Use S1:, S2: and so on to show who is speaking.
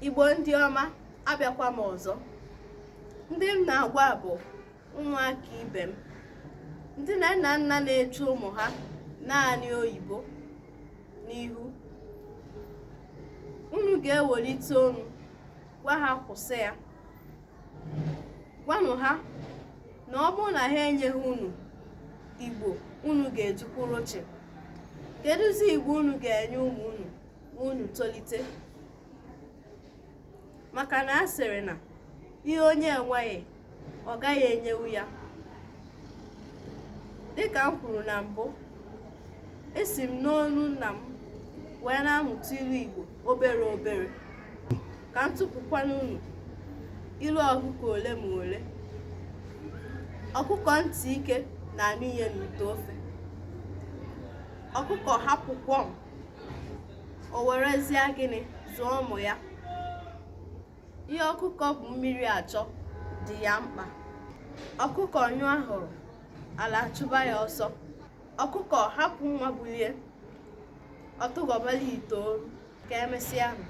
S1: Igbo ndị ọma, abịakwa m ọzọ. Ndị m na-agwa bụ ụmụaka ibe m, ndị nne na nna na-eche ụmụ ha naanị oyibo n'ihu. Unu ga-ewelite onu gwa ha kwụsị ya. Gwanụ ha na ọ bụrụ na ha enyeghị unu Igbo unu ga-eji kwụrụ chịm, kedụzi Igbo unu ga-enye ụmụ unu ma unu tolite? Maka na a sịrị na ihe onye enweghị ọ gaghị enyewu ya. Dịka m kwuru na mbụ, esi m n'onu nna m wee na-amụta ilu Igbo obere obere. Ka m tụpụkwanụ unu ilu ọkụkọ ole ma ole. Ọkụkọ ntị ike na-anụ ihe n'ite ofe. Ọkụkọ hapụ kwọm, o werezie gịnị zụọ ụmụ ya. Ihe ọkụkọ bu mmiri achọ dị ya mkpa. Ọkụkọ nyụọ ahụrụ, ala achụba ya ọsọ. Ọkụkọ hapụ nwa bulie, ọ tụgọbala ite oru. Ka emesịanụ.